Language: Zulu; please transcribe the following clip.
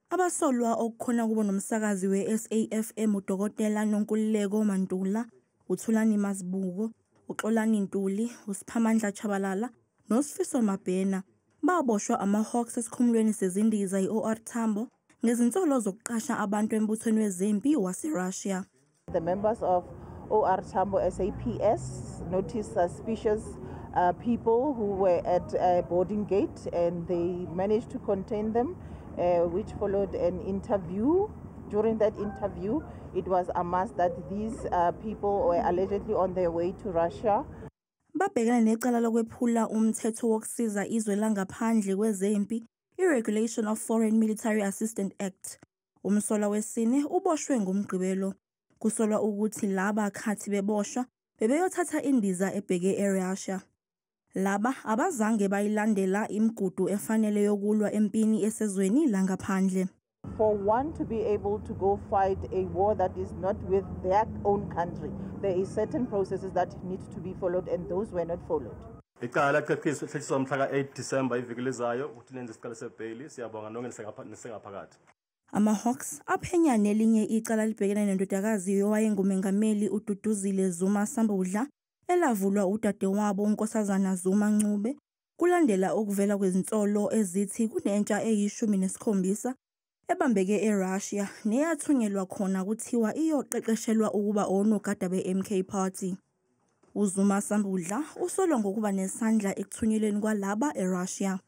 Abasolwa okukhona kubo nomsakazi we-SAFM uDokotela Nonkululeko Mantula, uThulani Mazibuko, uXolani Ntuli, uSiphamandla Tshabalala noSifiso Mabena baboshwa ama-Hawks esikhumulweni sezindiza i-OR Tambo ngezinsolo zokuqasha abantu embuthweni wezempi wase-Russia. The members of OR Tambo SAPS noticed suspicious people who were at a boarding gate, and they managed to contain them, which followed an interview. During that interview, it was amassed that these people were allegedly on their way to Russia. Babhekene necala lokwephula umthetho wokusiza izwe langaphandle kwezempi, i-Regulation of Foreign Military Assistance Act. Umsolwa wesine uboshwe ngoMgqibelo. Kusolwa ukuthi laba khathi beboshwa bebeyothatha indiza ebheke eRussia. Laba abazange bayilandela imigudu efanele yokulwa empini esezweni langaphandle. For one to be able to go fight a war that is not with their own country, there is certain processes that need to be followed, and those were not followed. Icala lachithwa mhla ka-8 December iviki lizayo ukuthi nenze isicelo sebheyili. Siyabonga nonke nisengaphakathi. Ama-Hawks aphenya nelinye icala libhekene nendodakazi yowayengumengameli uDuduzile Zuma Sambudla elavulwa udadewabo uNkosazana Zuma Ncube kulandela ukuvela kwezinsolo ezithi kunentsha eyi-17 ebambeke eRussia neyathunyelwa khona kuthiwa iyoqeqeshelwa ukuba onogada be-MK Party. UZuma Sambudla usolwa ngokuba nesandla ekuthunyelweni kwalaba eRussia.